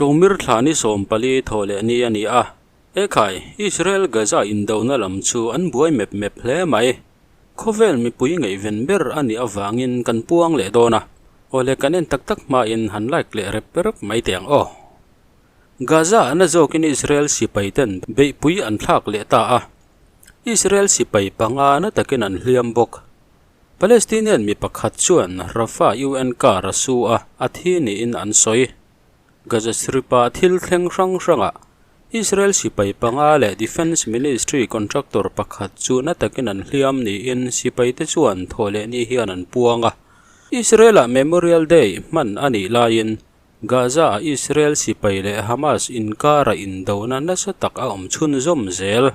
Ṭawngmir thla ni 14 thawh leh ni a ni a, Ekhai, Israel Gaza indona lam chu an buai mep mep hle mai. Khawvel mipui ngaihven ber a nih avangin kan puang leh dawn a, awle kan en tak tak hmain han like leh rep rep mai teh ang aw. Gaza a na zawkin Israel sipai ten beihpui an thlak leh ta a, Israel sipai panga na takin an hliam bawk. Palestinian mi pakhat chuan Rafah UN car a su a, a thi niin an sawi. Gaza Strip-a thil thleng hrang hrangah Israel sipai panga leh Defence Ministry contractor pakhat chu na takin an hliam niin sipaite chuan thawhlehni hian an puang a. Israel-ah Memorial Day hman a nih laiin Gaza-ah Israel sipai leh Hamas inkara indona nasa tak a awm chhunzawm zel.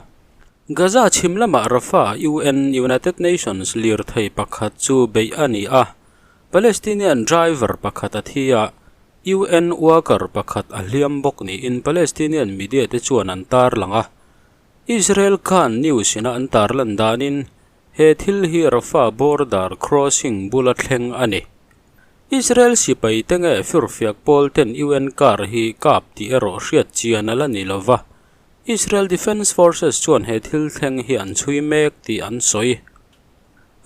Gaza chhim lamah Rafah UN, United Nations, lirthei pakhat chu beih a ni a, Palestinian driver pakhat a thi a, UN worker pakhat a hliam bawk niin Palestinian media te chuan an tarlang a. Israel Khan News ina an tarlan danin he thil hi Rafah border crossing bula thleng a ni. Israel sipai te nge firfiak pawl ten UN car hi kap tih erawh hriat chian a la ni lova, Israel Defence Forces chuan he thil thleng hi an chhui mek tih an sawi.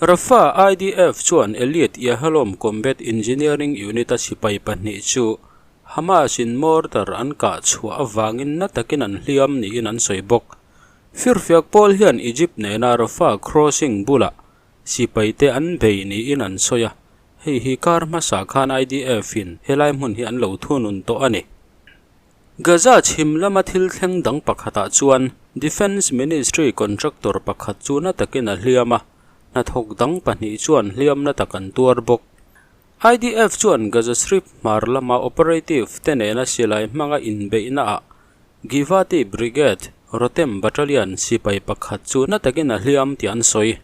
Rafah IDF chuan Elite Yahalom Combat Engineering Unit-a sipai pahnih chu Hamas-in mortar an kah chhuah avangin na takin an hliam niin an sawi bawk. Firfiak pawl hian Egypt nena Rafah crossing bulah sipaite an bei niin an sawi a, hei hi kar hmasa khan IDF-in helai hmun hi an lo thunun tawh a ni. Gaza chhim lama thil thleng dang pakhatah chuan Defence Ministry contractor pakhat chu na takin a hliam a, hnathawk dang pahnih chuan hliamna tak an tuar bawk. IDF chuan Gaza Strip hmar lama operative te nena silai hmanga inbeihnaah Givati Brigade Rotem Battalion sipai pakhat chu na takin a hliam tih an sawi.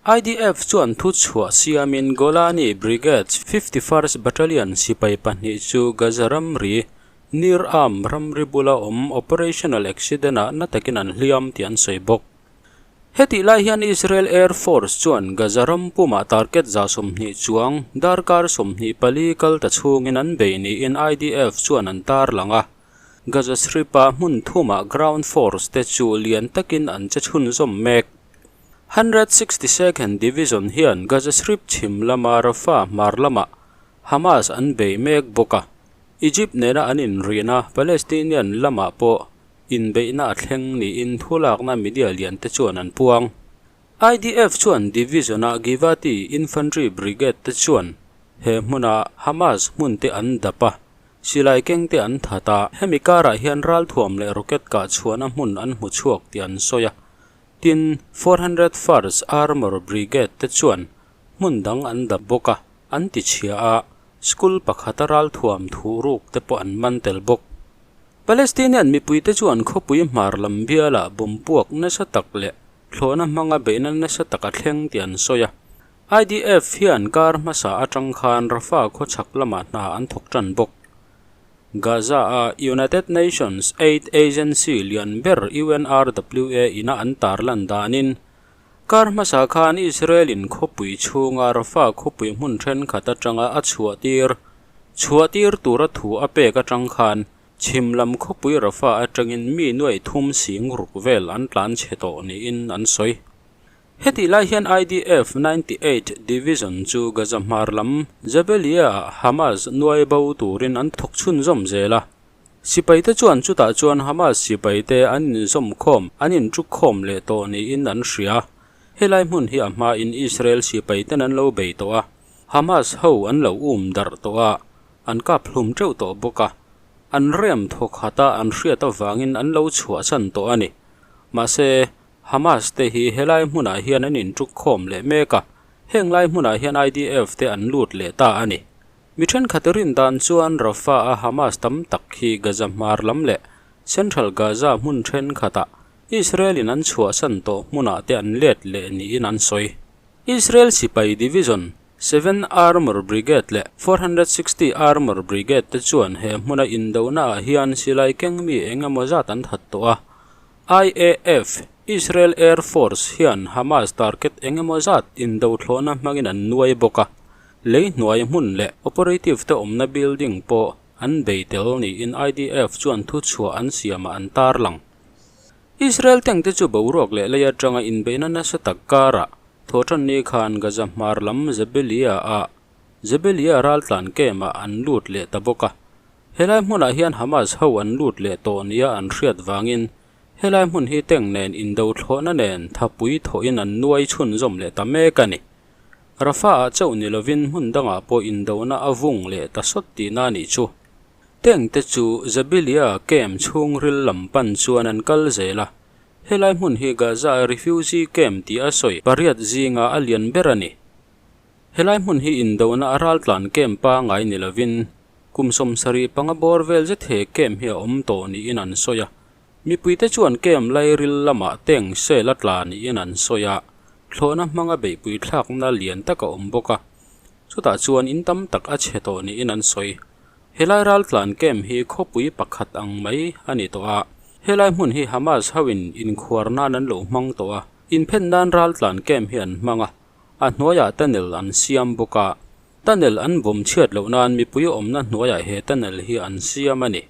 IDF chuan thu chhuah siamin Golani Brigade 51st Battalion sipai pahnih chu Gaza ramri, Nir Am ramri bula awm operational accident-ah na takin an hliam tih an sawi bawk. Hetih lai hian Israel Air Force chuan Gaza ram pumah target 20 chuang darkar 24 kal ta chhungin an bei niin IDF chuan an tarlang a. Gaza Strip-a hmun thumah ground force te chu lian takin an che chhunzawm mek. 162nd Division hian Gaza Strip chhim lama Rafah hmar lamah Hamas an bei mek bawk a, Egypt nena an inrihna Palestinian lamah pawh inbeihna a thleng niin thulakna media lian te chuan an puang. IDF chuan Division-a Givati Infantry Brigade te chuan he hmuna Hamas hmun te an dap a, silai keng te an that a, hemi karah hian ralthuam leh rocket kah chhuahna hmun an hmu chhuak tih an sawi a. Tin, 401st Armour Brigade te chuan hmun dang an dap bawk a, an ti chhia a, school pakhata ralthuam thuh ruk te pawh an man tel bawk. Palestinian mipuite chuan khawpui hmar lam bialah bomb puak nasa tak leh thlawhna hmanga beihna nasa tak a thleng tih an sawi a. IDF hian kar hmasa atang khan Rafah khawchhak lamah hna an thawk tan bawk. Gaza-a United Nations aid agency lian ber UNRWA ina an tarlan danin, kar hmasa khan Israel-in khawpui chhunga Rafah khawpui hmun thenkhat atanga a chhuahtir chhuahtir tura thu a pek atang khan chhim lam khawpui Rafah atangin mi nuaih thum sing ruk vel an tlan chhe tawh niin an sawi. Hetih lai hian IDF 98 Division chu Gaza hmar lam Jabalia-ah Hamas nuai bo turin an thawk chhunzawm zel a. Sipaite chuan chutah chuan Hamas sipaite an inzawm khawm, an intuk khawm leh tawh niin an hria. Helai hmun hi a hmain Israel sipaiten an lo bei tawh a, Hamas ho an lo um darh tawh a, an kap hlum teuh tawh bawk a. An rem thawk hata an hriat avangin an lo chhuahsan tawh a ni. Mahse, Hamas te hi helai hmunah hian an intuk khawm leh mek a, heng lai hmunah hian IDF te an lut leh ta a ni. Mi thenkhat rin dan chuan Rafah-a Hamas tam tak hi Gaza hmar lam leh Central Gaza hmun thenkhatah Israel-in an chhuahsan tawh hmunah te an let leh niin an sawi. Israel sipai division, Seven Armour Brigade leh 460 Armour Brigade te chuan he hmuna indonaah hian silai keng mi eng emaw zat an that tawh a. IAF, Israel Air Force, hian Hamas target eng emaw zat indothlawhna hmangin an nuai bawk a, lei hnuai hmun leh operative te awmna building pawh an bei tel niin IDF chuan thuchhuah an siamah an tarlang. Israel tank te chu boruak leh lei atanga inbeihna nasa tak karah Thawhtanni khan Gaza hmar lam Jabalia-ah Jabalia raltlan camp-ah an lut leh ta bawk a. Helai hmunah hian Hamas ho an lut leh tawh nia an hriat vangin helai hmun hi tank nen indo thlawhna nen thapui thawhin an nuai chhunzawm leh ta mek a ni. Rafah-ah chauh ni lovin hmun dangah pawh indona a vung leh ta sawt tihna a nih chu. Tank te chu Jabalia camp chhungril lam pan chuan an kal zel a. Helai hmun hi Gaza refugee camp tih a sawi pariat zinga a lian ber a ni. Helai hmun hi indona a raltlan camp pangai ni lovin kum 75 bawr vel zet he camp hi a awm tawh niin an sawi a. Mipuite chuan camp lairil lamah tank cell a tla niin an sawi a, thlawhna hmanga beihpui thlakna lian tak a awm bawk a. Chutah chuan in tam tak a chhe tawh niin an sawi. Helai raltlan camp hi khawpui pakhat ang mai a ni tawh a, helai hmun hi Hamas hoin inkhuar nan an lo hmang tawh a, inphen nan raltlan camp hi an hmang a, a hnuaiah tunnel an siam bawk a, tunnel an bawm chhiat loh nan mipui awmna hnuaiah he tunnel hi an siam a ni.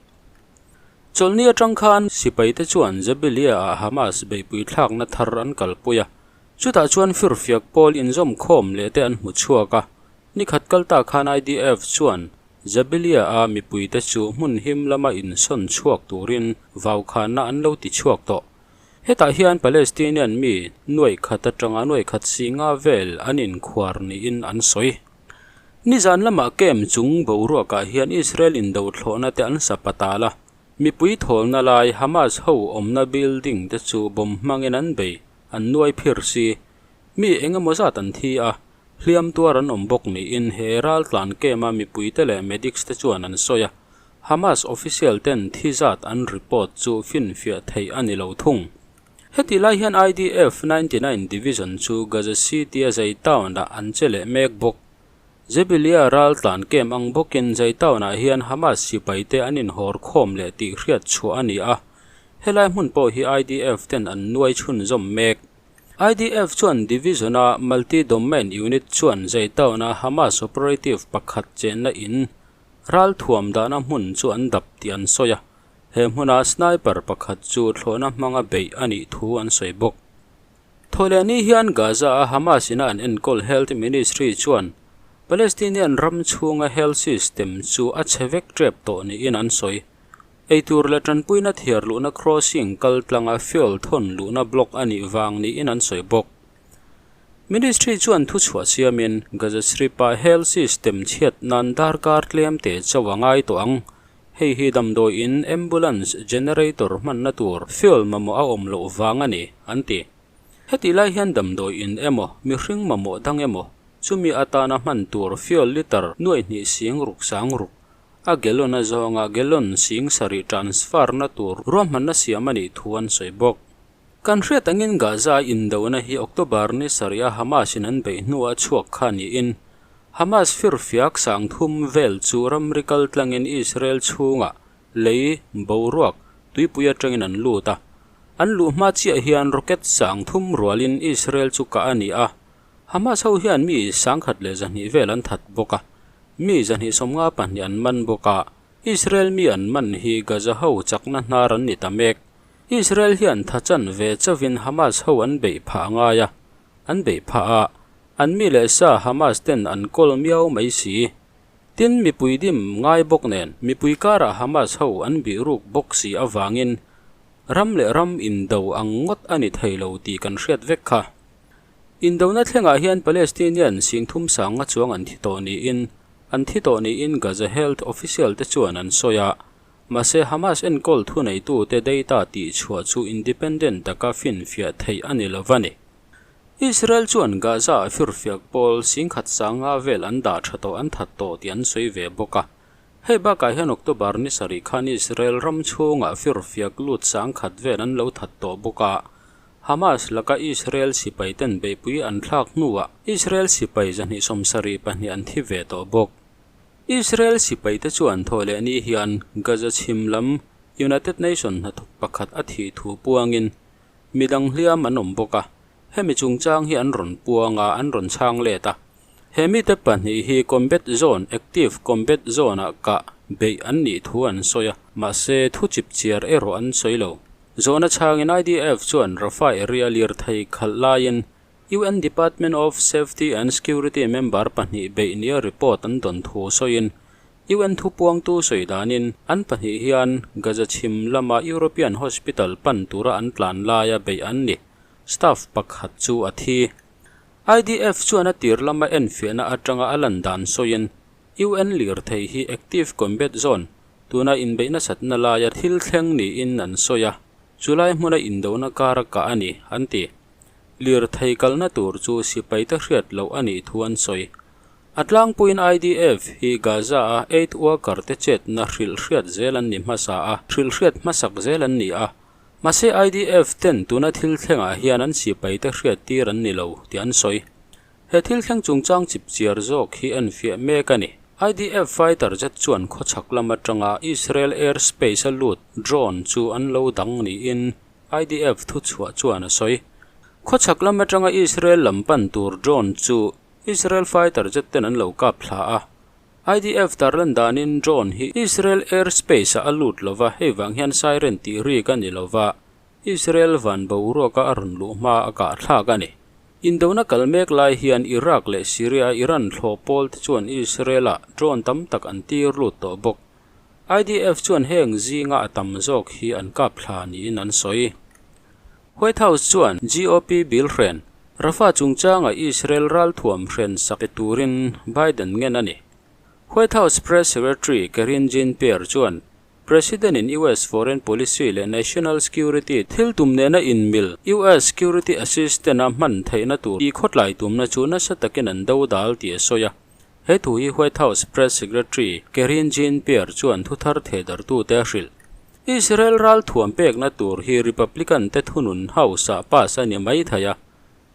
Chawlhni atang khan sipaite chuan Jabalia-ah Hamas beihpui thlakna thar an kalpui a, chutah chuan firfiak pawl inzawm khawm leh te an hmu chhuak a, Nikhat kal ta khan IDF chuan Jabalia-a mipuite chu hmun him lama insawn chhuak turin vaukhanna an lo ti chhuak tawh. Hetah hian Palestinian mi nuaih khat atanga nuaih khat singa vel an inkhuar niin an sawi. Nizan lamah camp chung boruakah hian Israel indo thlawhna te an sa patal a, mipui thawlna lai Hamas ho awmna building te chu bomb hmangin an bei, an nuai phir si. Mi engemaw zat an thi a, Hliam tuar an awm bawk niin he raltlan camp-a mipuite leh medics te chuan an sawi a, Hamas official ten thi zat an report chu finfiah theih a ni lo thung. Hetih lai hian IDF 99 Division chu Gaza City-a Zaytown-ah an che leh mek bawk. Jabalia raltlan camp ang bawkin Zaytown-ah hian Hamas sipaite an inhawr khawm leh tih hriat chhuah a ni a, helai hmun pawh hi IDF ten an nuai chhunzawm mek. IDF chuan Division-a Multi-Domain Unit chuan Zaytown-a Hamas operative pakhat chenna in ralthuam dahna hmun chu an dap tih an sawi a, he hmuna sniper pakhat chu thlawhna hmanga beih a nih thu an sawi bawk. Thawhlehni hian Gaza-a Hamas ina an enkawl Health Ministry chuan Palestinian ram chhunga health system chu a chhe vek tep tawh niin an sawi. Eitur leh tanpuina thiar luhna crossing kal tlanga fuel thawn luhna block a nih vang niin an sawi bawk. Ministry chuan thuchhuah siamin Gaza Strip-ah health system chhiat nan darkar tlem te chauh a ngai tawh ang. Hei hi damdawiin ambulance generator hmanna tur fuel mamawh a awm loh vang a ni, an ti. Hetih lai hian damdawiin emaw, mihring mamawh dang emaw, chumi atana hman tur fuel litre nuaih hnih sing ruk sang ruk A gallon a zawnga gallon sing sarih transfer na tur ruahmanna siam a nih thu an sawi bawk. Kan hriat angin Gaza indona hi October ni sarih a Hamas in an beih hnuah chhuak kha niin Hamas firfiak sangthum vel chu ramri kal tlangin Israel chhungah lei boruak tuipui atangin an lut a. An luh hma chiah hian rocket sangthum rualin Israel chu kah a ni a. Hamas ho hian mi 1200 vel an that bawk a. Mi 252 an man bawk a, Israel mi an man hi Gaza ho chakna hnar an ni ta mek. Israel hian tha chan ve chauhin Hamas ho an beih phah a ngai a, an beih phah a, an mi leh sa Hamas ten an kawl miau mai si. Tin, mipui dim ngai bawk nen mipui karah Hamas ho an bih ruk bawk si avangin ram leh ram indo ang ngawt a ni thei lo tih kan hriat vek kha. Indona thlengah hian Palestinian singthum sanga chuang an thi tawh niin an thi tawh niin Gaza health official te chuan an sawi a, mahse Hamas enkawl thuneitute data tihchhuah chu independent taka finfiah theih a ni lo va ni. Israel chuan Gaza-ah firfiak pawl singkhat sanga vel an dah tha tawh an that tawh tih an sawi ve bawk a. Hei bakah hian October ni sarih khan Israel ram chhungah firfiak lut sangkhat vel an lo that tawh bawk a, Hamas laka Israel sipai ten beihpui an thlak hnuah Israel sipai 272 an thi ve tawh bawk. Israel sipai te chuan thaw leh ni hian Gaza chhim lam United Nation hnathawk pakhat a thih thu puangin midang hliam an awm bawk a, hemi chungchang hi an rawn puang a, an rawn chhang let a. He mite pahnih hi combat zone, active combat zone ah kah. beih an nih thu an sawi a, mahse thu chipchiar erawh an sawi lo. Zawhna chhangin IDF chuan Rafah area lirthei khalh laiin UN Department of Safety and Security member pahnih beih nia report an dawn thu sawiin UN thupuangtu sawi danin an pahnih hian Gaza chhim lama European Hospital pan tura an tlan laia beih an ni. Staff pakhat chu a thi. IDF chuan a tir lama enfiahna atanga a lan dan sawiin UN lirthei hi Active Combat Zone tuna inbeih nasatna laia thil thleng niin an sawi a, chulai hmuna indona kar a kah a ni, an ti. Lirthei kalna tur chu sipaite hriat loh a nih thu an sawi. A tlangpuiin IDF hi Gaza-a aid worker te chetna hrilh hriat zel an ni hmasa a, hrilh hriat hmasak zel an ni a. Mahse IDF ten tuna thil thlengah hian an sipaite hriat tir an ni lo tih an sawi. He thil thleng chungchang chipchiar zawk hi enfiah mek a ni. IDF fighter jet chuan khawchhak lam atanga Israel airspace a lut drone chu an lo dang niin IDF thuchhuah chuan a sawi. Khawchhak lam atanga Israel lam pan tur drone chu Israel fighter jet ten an lo kap thla a. IDF tarlan danin drone hi Israel airspace ah a lut lova, hei vang hian siren tih rik a ni lova, Israel van boruaka a rawn luh hma a kah thlak a ni. Indona kal mek lai hian Iraq leh Syria Iran thlawh pawl te chuan Israel ah drone tam tak an tir lut tawh bawk. IDF chuan heng zinga a tam zawk hi an kap thla niin an sawi. White House chuan GOP bill hren Rafah chungchanga Israel ralthuam hren sak pe turin Biden ngen a ni. White House Press Secretary Karine Jean-Pierre chuan President-in US foreign policy leh national security thil tum nena inmil US security assistance-a hman theihna tur tih khawtlai tumna chu nasa takin an do dal tih a sawi a. He thu hi White House Press Secretary Karine Jean-Pierre chuan thuthar thehdarhtute a hrilh. Israel ralthuam pekna tur hi Republican te thunun House ah pass a ni mai thei a,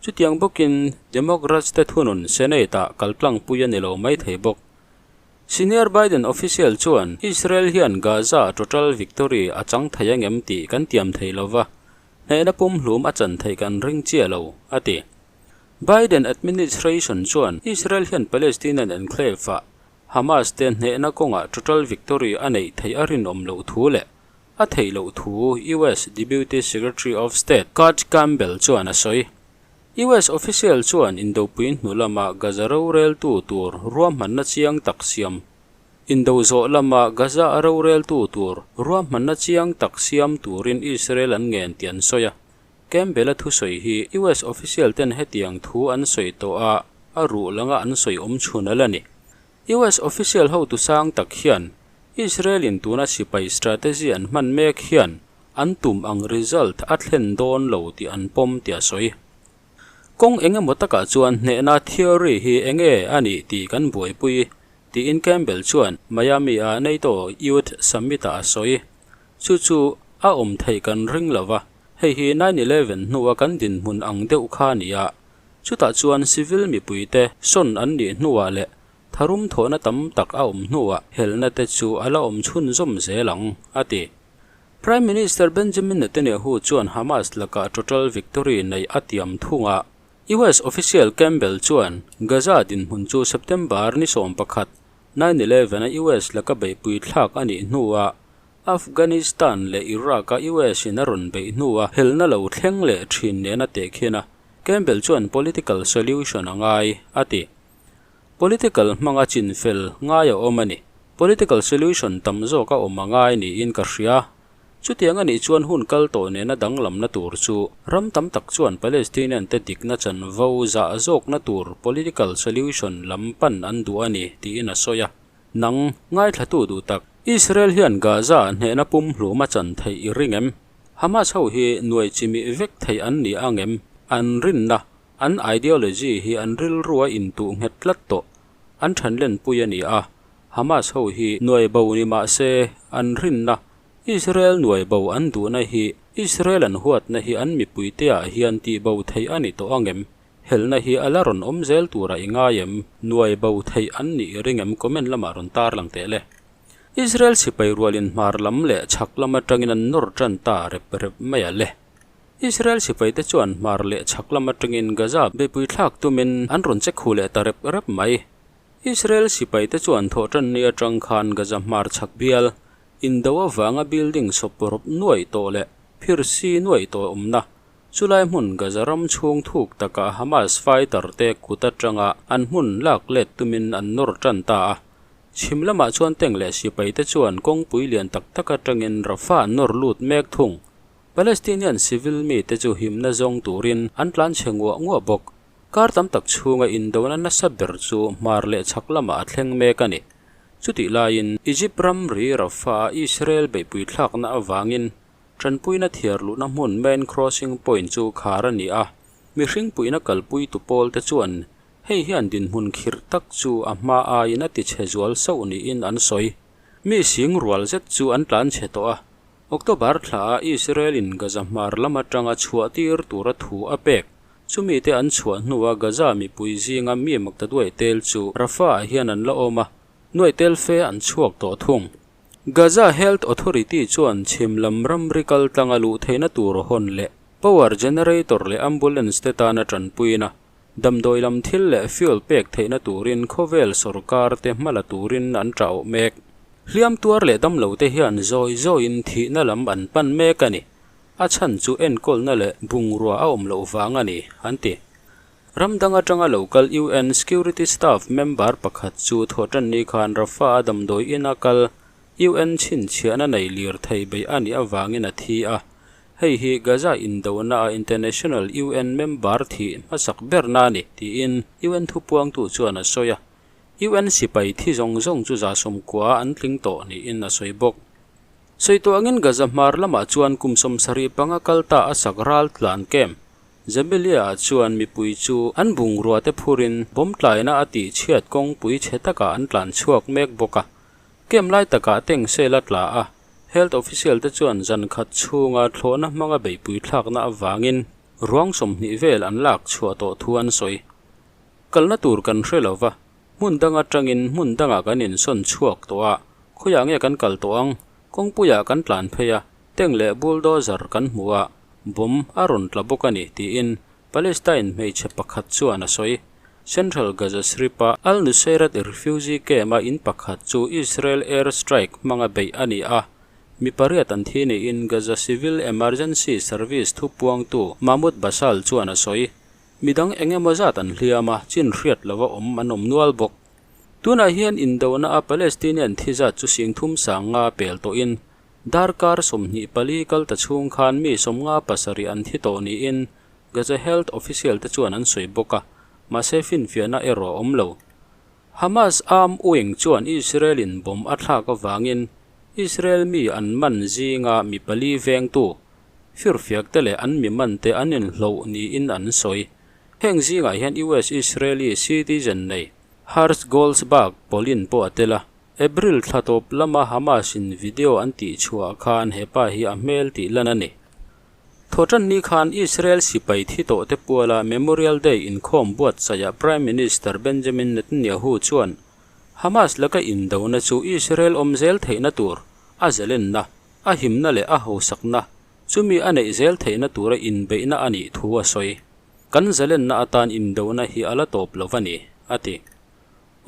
chutiang bawkin Democrats te thunun Senate ah kaltlangpui a ni lo mai thei bawk. Senior Biden official chuan Israel hian Gaza total victory a chang thei angem tih kan tiam thei lova, hnehna pumhlum a chan theih kan ring chiah lo, a ti. Biden administration chuan Israel hian Palestinian enclave ah Hamas te hnehna kawngah total victory a neih theih a rinawm loh thu leh a theih loh thu US Deputy Secretary of State Kurt Campbell chuan a sawi. US official chuan indopui hnu lama Gaza roreltu tur ruahmanna chiang tak siam Indo zawh lama Gaza a roreltu tur ruahmanna chiang tak siam turin Israel an ngen tih an sawi a. Campbell-a thusawi hi US official ten hetiang thu an sawi tawh a, a ruh langa an sawi awm chhun a la ni. US official hotu sang tak hian Israel-in tuna sipai strategy an hman mek hian an tum ang result a thlen dawn lo tih an pawm tih a sawi. Kawng eng emaw takah chuan hnehna theory hi enge a nih tih kan buaipui, tiin Campbell chuan Miami-a NATO Youth Summit-ah a sawi. Chu chu a awm theih kan ring lo va, hei hi 9/11 hnua kan dinhmun ang deuh kha a ni a. Chutah chuan civil mipuite sawn an nih hnuah leh tharum thawhna tam tak a awm hnuah helna te chu a la awm chhunzawm zel ang, a ti. Prime Minister Benjamin Netanyahu chuan Hamas lakah total victory neih a tiam thung a. US official Campbell chuan Gaza dinhmun chu September ni 11, 9/11 a US laka beihpui thlak a nih hnuah Afghanistan leh Iraq-a US-in a rawn beih hnua helna lo thleng leh thin nen a tehkhin a, Campbell chuan political solution a ngai, a ti. Political hmanga chinfel ngai a awm a ni. Political solution tam zawk a awm a ngai niin ka hria. Chutiang a nih chuan hun kal tawh nena danglamna tur chu ram tam tak chuan Palestinian te dikna chanvo zah zawkna tur political solution lam pan an duh a ni, tiin a sawi a. Nang, ngaithlatu duh tak, Israel hian Gaza hnehna pumhlum a chan theih i ring em? Hamas ho hi nuai chimih vek theih an ni ang em? An rinna, an ideology hi an rilru a intuh nghet tlat tawh. An thanlenpui a ni a, Hamas ho hi nuai bo ni mah se, an rinna, Israel nuai bo an duhna hi Israel an huatna hi an mipuite ah hian tih bo theih a ni tawh ang em? Helna hi a la rawn awm zel turah i ngai em? Nuai bo theih an nih i ring em? Comment lamah rawn tar lang teh le. Israel sipai rualin hmar lam leh chhak lam atangin an nawr tan ta rep rep mai a le. Israel sipaite chuan hmar leh chhak lam atangin Gaza beipui thlak tumin an rawn che khu leh ta rep rep mai. Israel sipaite chuan Thawhṭanni aṭang khan Gaza hmarchhak bial, indo avanga building sawp rawp nuaih tawh leh phirsi nuaih tawh awmna, chulai hmun Gaza ram chhung thuk takah Hamas fighter te kut aṭanga an hmun lak let tumin an nawr ṭan ta a. Chhim lamah chuan tank leh sipaite chuan kawngpui lian tak tak aṭangin Rafah an nawr lut mek thung. Palestinian civil mite chu himna zawng turin an tlanchhe nguah nguah bawk. Kar tam tak chhunga indona nasa ber chu hmar leh chhak lamah a thleng mek a ni. Chutih laiin Egypt ramri Rafah-a Israel beihpui thlakna avangin tanpuina thiar luhna hmun main crossing point chu khar a ni a. Mihring puihna kalpuitu pawlte chuan hei hian dinhmun khirh tak chu a hma aiin a tichhe zual sauh niin an sawi. Mi sing rual zet chu an tlanchhe tawh a. October thlaah Israel-in Gaza hmar lam atanga chhuah tir tura thu a pek. Chumi te an chhuah hnua Gaza mipui zinga mi maktaduai tel chu Rafah-ah hian an la awm a, nuaih tel fe an chhuak tawh thung. Gaza Health Authority chuan chhim lam ramri kal tlanga luh theihna tur hawn leh power generator leh ambulance te tana tanpuina, damdawi lam thil leh fuel pek theihna turin khawvel sorkar te hma la turin an tah awh mek. Hliam tuar leh damlo te hian zawi zawiin thihna lam an pan mek a ni. A chhan chu enkawlna leh bungrua a awm loh vang a ni, an ti. Ram dang atanga lo kal UN Security Staff member pakhat chu thawhtanni khan Rafah-a damdawi ina kal UN chhinchhiahna nei lirthei beih a nih avangin a thi a. Hei hi Gaza indona a international UN member thih hmasak berna a ni, tiin UN thupuangtu chuan a sawi a. UN sipai thi zawng zawng chu 90 an tling tawh niin a sawi bawk. Sawi tawh angin Gaza hmar lamah chuan kum 75 kal ta a sak ral tlan camp Jabalia-ah chuan mipui chu an bungrua te phurin bomb tlaina a tih chhiat kawngpui chhe takah an tlan chhuak mek bawk a. Camp lai takah tank sel a tla a, health official te chuan zan khat chhunga thlawhna hmanga beihpui thlakna avangin ruang 20 vel an lak chhuah tawh thu an sawi. Kalna tur kan hre lo va, hmun dang atangin hmun dangah kan insawn chhuak tawh a, khawiah nge kan kal tawh ang? Kawngpuiah kan tlan phei a, tank leh bulldozer kan hmu a, bomb a rawn tla bawk a ni, tiin Palestine hmeichhe pakhat chuan a sawi. Central Gaza Strip-a Al-Nuseirat refugee camp-a in pakhat chu Israel air strike hmanga beih a ni a, mi pariat an thi niin Gaza Civil Emergency Service thupuangtu Mahmoud Bassal chuan a sawi. Midang eng emaw zat an hliam a, chin hriat lova awm an awm nual bawk. Tunah hian indona a Palestinian thi zat chu 3500 pel tawhin darkar 24 kal ta chhung khan mi 57 an thi tawh niin Gaza Health official te chuan an sawi bawk a, mahse finfiahna erawh a awm lo. Hamas arm wing chuan Israel in bomb a thlak avangin Israel mi an man zinga mi pali vengtu Firfiak te leh an mi man te an inhloh niin an sawi. Heng zingah hian US Israeli citizen nei Herz Goldsberg Polin pawh a tel a. April thla tawp lama Hamas in video an tih chhuah khan he pa hi a hmel tih lan a ni. Thawhtanni khan Israel sipai thi tawh te puala Memorial Day inkhawm buatsaihah Prime Minister Benjamin Netanyahu chuan Hamas laka indona chu Israel awm zel theihna tur a zalenna a himna leh a hausakna, chumi a neih zel theihna tura inbeihna a nih thu a sawi. Kan zalenna atan indona hi a la tawp lo va ni, a ti.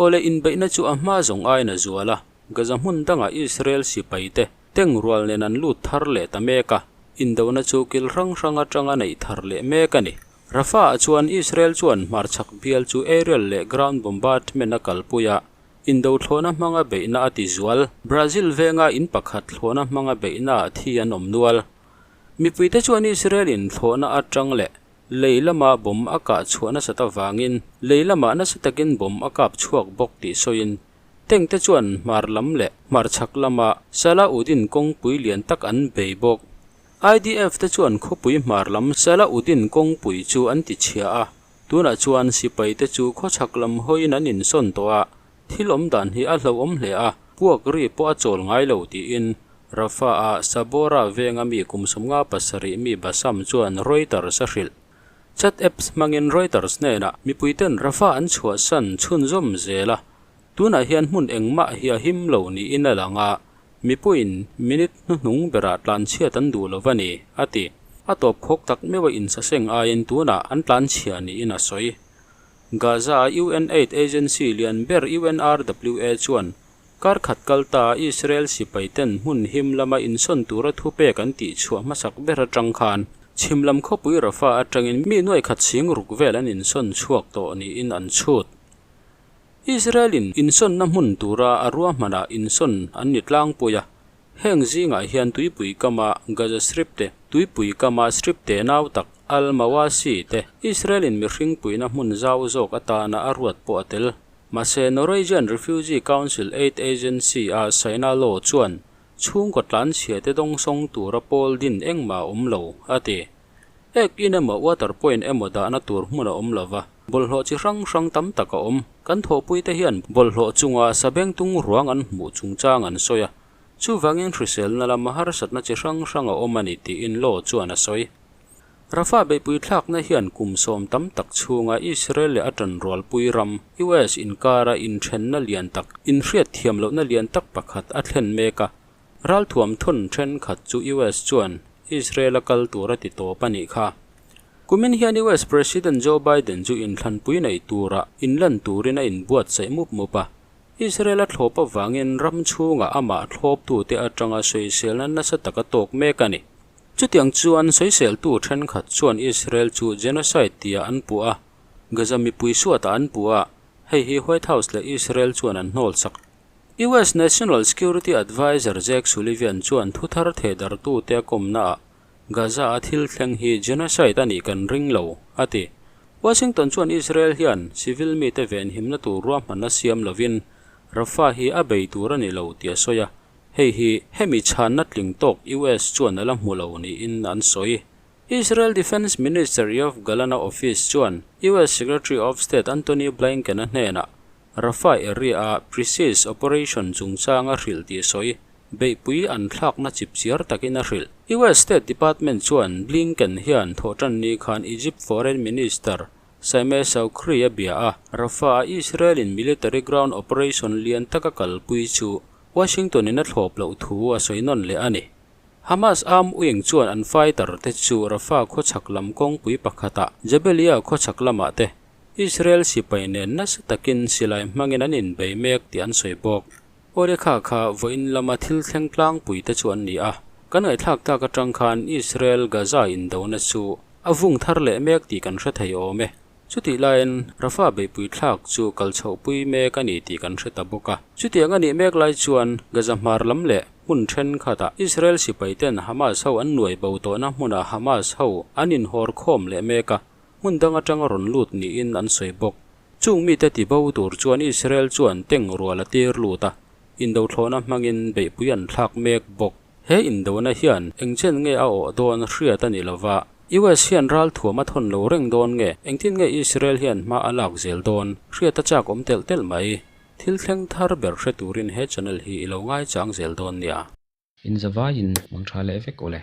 Awle inbeihna chu a hma zawng aiin a zual a, Gaza hmun dangah Israel sipaite tank rual nen an lut thar leh ta mek a, indona chu kil hrang hrang atanga neih thar leh mek a ni. Rafah-ah chuan Israel chuan hmarchhak bial chu aerial leh ground bombardment a kalpui a, Indo thlawhna hmanga beihna a ti zual. Brazil venga in pakhat thlawhna hmanga beihna ah thi an awm nual. Mipuite chuan Israel in thlawhna atang leh lei lama bomb a kah chhuah nasat avangin lei lamah nasa takin bomb a kap chhuak bawk tih sawiin tank te chuan hmar lam leh hmarchhak lama Salahuddin kawngpui lian tak an bei bawk. IDF te chuan khawpui hmar lam Salahuddin kawngpui chu an ti chhia a, Tunah chuan sipaite chu khawchhak lam hawiin an insawn tawh a, thil awm dan hi a hlauhawm hle a, puak ri pawh a chawl ngai lo tiin Rafah-a Sabora venga mi kum 57 mi Bassam chuan Reuters a hrilh. Chat apps hmangin Reuters hnenah mipuiten Rafah an chhuahsan chhunzawm zel a, tunah hian hmun engmah hi a him lo niin a lang a, Mipuiin minute hnuhnung berah tlanchhiat an duh lo va ni, a ti. A tawp khawk tak meuh a insaseng aiin tunah an tlanchhia niin a sawi. Gaza-a UN aid agency lian ber UNRWA chuan kar khat kal ta Israel sipaiten hmun him lama insawn tura thupek an tihchhuah hmasak ber atang khan chhim lam khawpui Rafah atangin mi nuai khat sing ruk vel an insawn chhuak tawh niin an chhut. Israel-in insawnna hmun tura a ruahmanah insawn an ni tlangpui a, Heng zingah hian tuipui kama Gaza Strip te, tuipui kama Strip te nau tak Al Mawasi te, Israel-in mihring puihna hmun zau zawk atana a ruat pawh a tel. Mahse, Norwegian Refugee Council Aid Agency-a Saina Law chuan chhungkaw tlanchhia te dawngsawng tura pawl din engmah a awm lo, a ti. Ek in emaw water point emaw dahna tur hmun a awm lo va, bawlhhlawh chi hrang hrang tam tak a awm. Kan thawhpuite hian bawlhhlawh chunga sabengtung ruang an hmuh chungchang an sawi a, Chuvangin hriselna lama harsatna chi hrang hrang a awm a ni tiin Law chuan a sawi. Rafah beihpui thlakna hian kum sawm tam tak chhunga Israel leh a tanrualpui ram, US inkara inthenna lian tak, inhriatthiam lohna lian tak pakhat a thlen mek a. Ralthuam thawn thenkhat chu US chuan Israel a kal tur a ti tawp a nih kha. Kumin hian US President Joe Biden chu inthlanpui nei tura inlan turin a inbuatsaih mup mup a. Israel a thlawp avangin ram chhungah amah thlawptute atanga sawiselna nasa taka tawk mek a ni. Chutiang chuan sawiseltu thenkhat chuan Israel chu genocide tia an puh a, Gaza mipui suatah an puh a, hei hi White House leh Israel chuan an hnawl sak. US National Security Adviser Jake Sullivan chuan thuthar thehdartute a kawmnaah Gaza-a thil thleng hi genocide a nih kan ring lo, a ti. Washington chuan Israel hian civil mite venhimna tur ruahmanna siam lovin Rafah hi a bei tur a ni lo tih a sawi a, hei hi hemi chhanna tling tawk US chuan a la hmu lo niin an sawi. Israel Defence Minister Yoav Gallant-a office chuan US Secretary of State Antony Blinken-a hnenah Rafah area-a precise operation chungchang a hrilh tih a sawi. Beihpui an thlakna chipchiar takin a hrilh. US State Department chuan Blinken hian thawhtanni khan Egypt Foreign Minister Sameh Shoukry a bia a, Rafah-a Israel-in military ground operation lian taka kalpui chu Washington-in a thlawp loh thu a sawi nawn leh a ni. Hamas arm wing chuan an fighter te chu Rafah khawchhak lam kawngpui pakhatah Jabalia khawchhak lamah te Israel sipai nen nasa takin silai hmangin an inbei mek tih an sawi bawk. Awle kha kha vawiin lama thil thleng tlangpui te chu an ni a, kan ngaihthlak tak atang khan Israel Gaza indona chu a vung thar leh mek tih kan hre thei awm e. Chutih laiin Rafah beihpui thlak chu kal chhohpui mek a ni tih kan hre ta bawk a. Chutiang a nih mek lai chuan Gaza hmar lam leh hmun thenkhatah Israel sipaiten Hamas ho an nuai bo tawhna hmunah Hamas ho an inhawr khawm leh mek a, hmun dang atanga rawn lut niin an sawi bawk. Chung mite ti bo tur chuan Israel chuan teng rual a tir lut a, indothlawhna hmangin beihpui an thlak mek bawk. He indona hian engchen nge a awh dawn hriat a ni lova, US hian ralthuam a thawn lo reng dawn nge, engtin nge Israel hian hma a lak zel dawn hriat a chak awm telh telh mai. Thil thleng thar ber hre turin he channel hi i lo ngaichang zel dawn nia. Inzavaiin mang tha leh vek aw le.